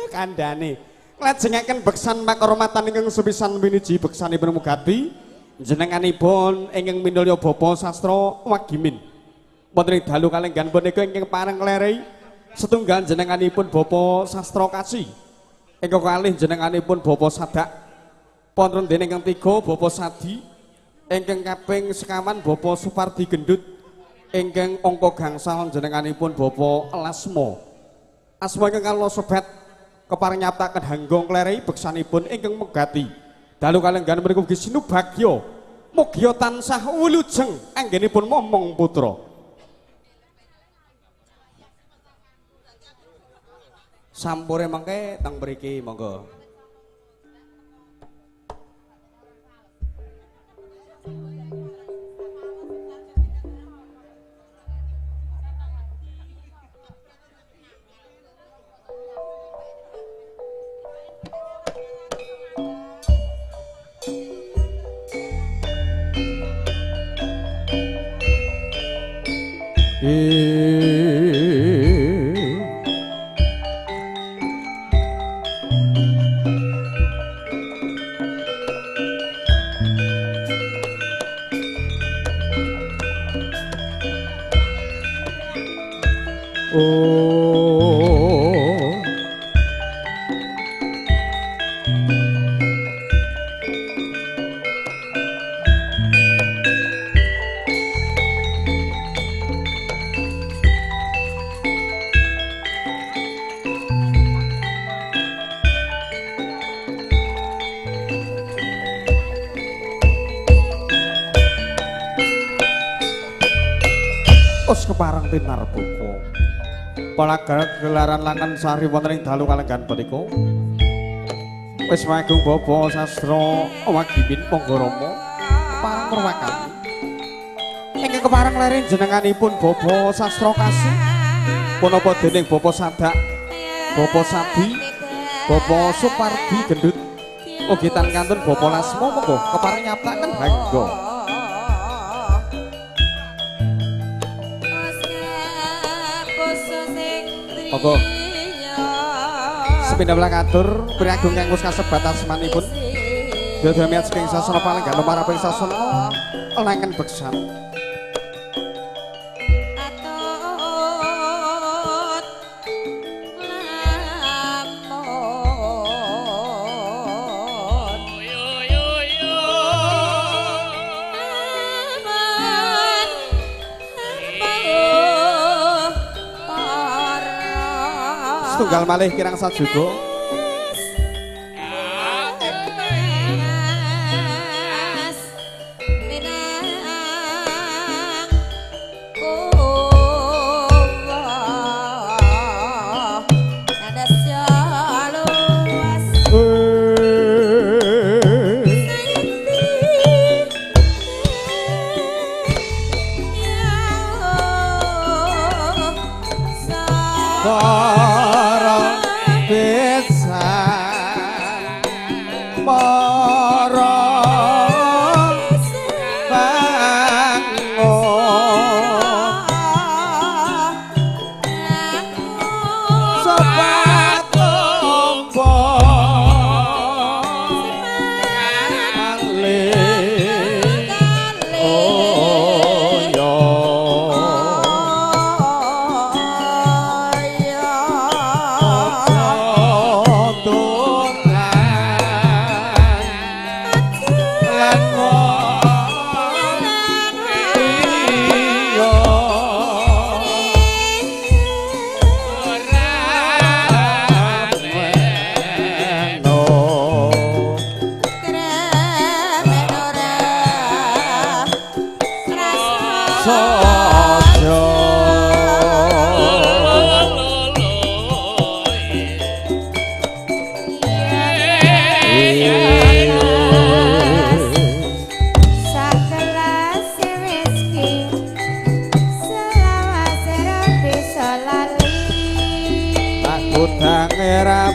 Kandhane. Nglajengaken beksan pakurmatan ingkang sepisan winiji beksanipun Mugati jenenganipun ingkang minulya Bapak Sastra Wagimin. Wonten ing dalu kalenggan punika ingkang pareng nglerei setunggal jenenganipun Bapak Sastra Kaci. Ingkang kalih jenenganipun Bapak Sadak. Wonten dene ingkang tiga Bapak Sadi, ingkang kaping sekawan Bapak Supardi Gendut, ingkang angka gangsal jenenganipun Bapak Lasmo. Asma ingkang kala sobat kepareng nyaptaken hangga nglerei beksanipun ingkang megati. Dalu kalenggan mriku ugi sinubagya mugia tansah wilujeng anggenipun momong putra. Sampure mangke teng mriki monggo. Kepareng tinarbuka palagar gelaran langan sari wonten ing dalu kalenggan punika wis magung Bapak Sastra Wagimin monggo rama kepareng perwakani ingkang kepareng leren jenenganipun Bapak Sastra Kasih punapa dening Bapak Sadak, Bapak Sadi, Bapak Supardi Gendut ugi tan kantun Bapak Lasmo monggo kepareng nyaptaken hangga. Monggo. Sepindah katur piragung kang wis kasebat asmanipun. Dadi saking sasana palenggan lumaraping sasana langen beksan. Tunggal malih kirang sajuga.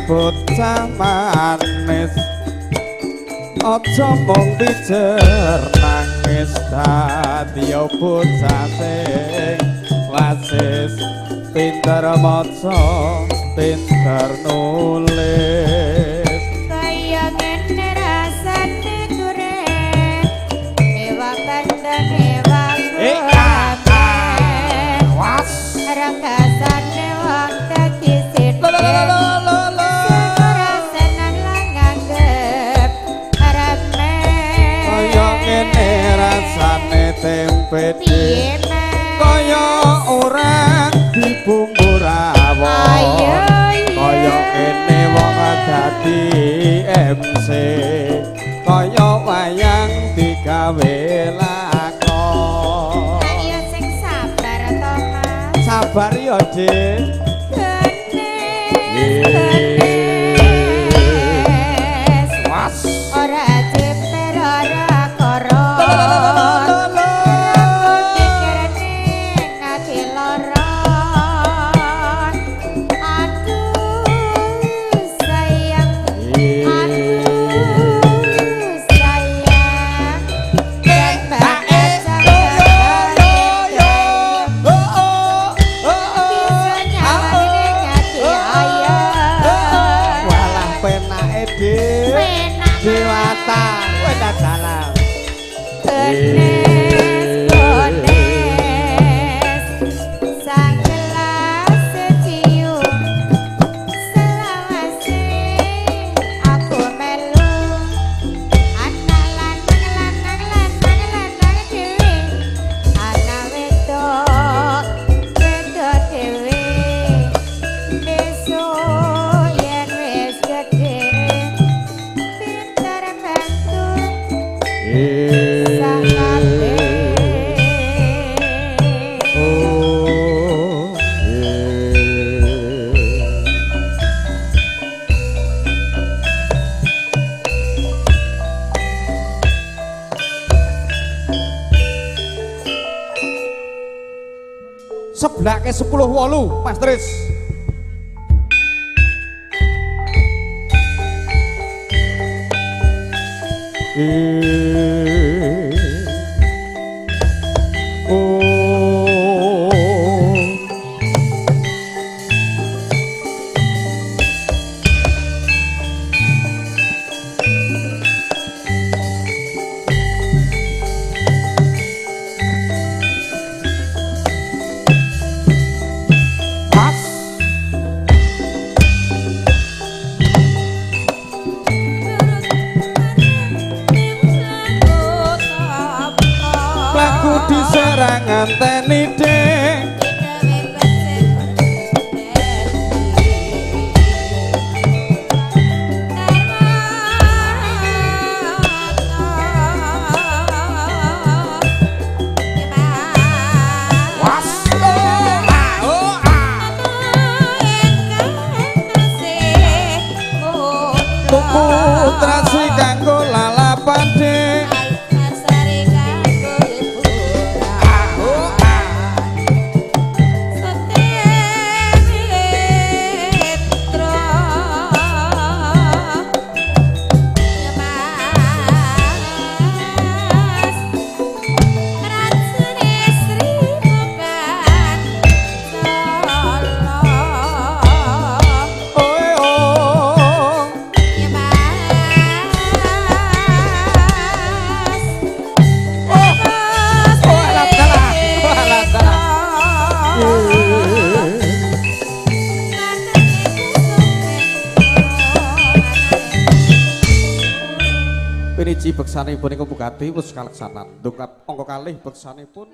Bocah manis aja mung pijer nangis dadi bocah sing wasis pinter maca Pinter nulis kaya ngene rasane duren ewa bandeng ewa was rangkasane wong dadi sithik ora seneng lan nganggep remeh kaya ngene rasane tempe kaya ora dibumbu rawon kaya ngene wong dadi MC kaya wayang digawe lakon. Ayo sing sabar to Mas. Sabar ya Dik. Benes. Was. Ora ceper ora koro. Seblake 10.08 Mas Tris. Nganteni Dik was tuku trasi kanggo lalapan Dik. Piniji beksanipun ingkang Bugati wis kaleksanan. Dongkap angka kalih beksanipun.